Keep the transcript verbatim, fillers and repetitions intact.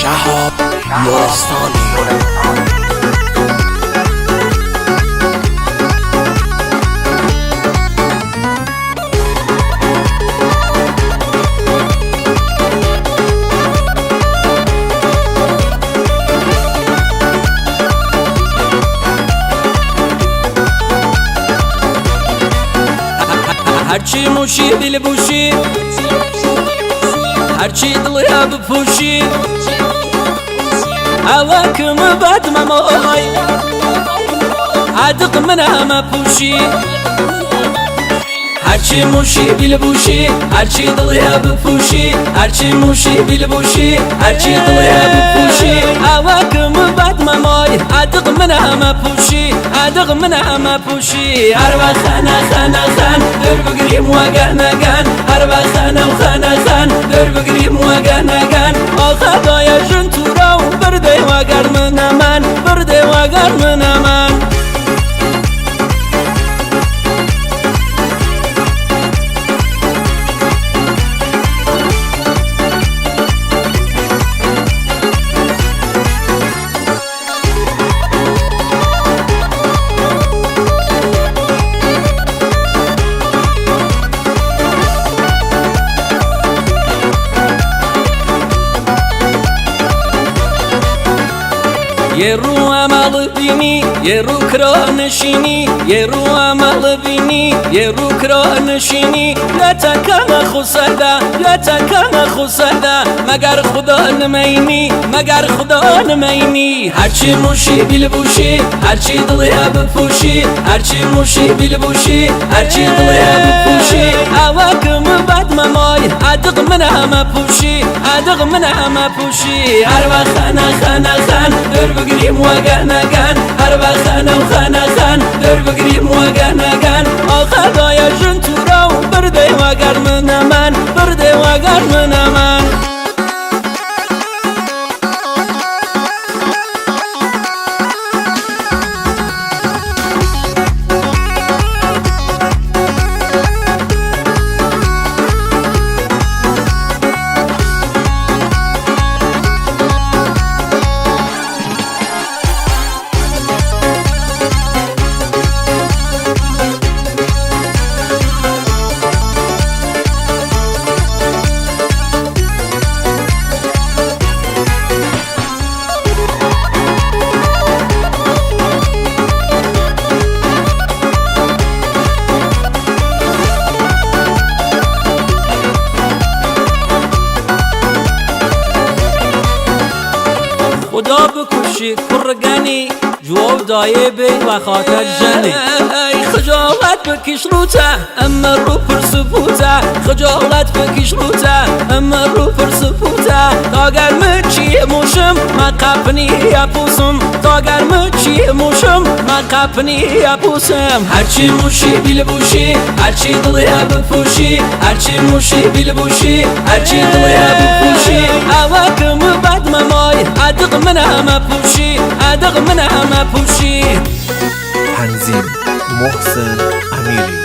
Şehab Loristani. Herçî mûşî bîlbûşî, herçî dilê bipûşî, ewe ki min bed memoy, ediq min e mepûşî. Herçî mûşî bîlbûşî, herçî dilê bipûşî, herçî mûşî bîlbûşî, herçî dilê bipûşî, ewe ki min bed memoy, ediq min e mepûşî, ediq min e mepûşî. Her wext xene, xene, xen, dûr bigirîm we gene gen. Her wext xene û xene, xen, dûr bigirîm we gene gen. Axa daye jin tûra û birdê we ger min emen, birdê we ger min emen. Yê rû ema li bînî, yê rû kira nişînî, yê rû ema li bînî, yê rû kira nişînî. Yê te kene xusede, yê te kene xusede, meger Xuda nimeynî, meger Xuda nimeynî. Herçî mûşî bîlbûşî, herçî dilê bipûşî, herçî mûşî bîlbûşî, herçî dilê bipûşî, ewe ki min bed memoy, ediq min e mepûşî, ediq min e mepûşî. Her wext xene, xene, xen, dûr bigirîm we gene gen. Her wext xene û xene, xen, dûr bigirîm we gene gen. Axa daye jin tûra û birdê we ger min emen, birdê we ger min emen. Xuda bikuşî kurgenî, ji we û dayê bê wexater jenê. Ey, xicalet bikîş rûte, em rû pirs bûte. Xicalet bikîş rûte, em rû pirs bûte. Tager mi çî mûşim, me qepnî ye pûsim. Tager mi çî mûşim, me qepnî ye pûsim. Herçî mûşî bîlbûşî, herçî dilê bipûşî. Herçî mûşî bîlbûşî, herçî dilê bipûşî. Ewe ki min bed memoy, ediq min e mepûşî, ediq min e mepûşî. Tenzîm Muhsin Emîrî.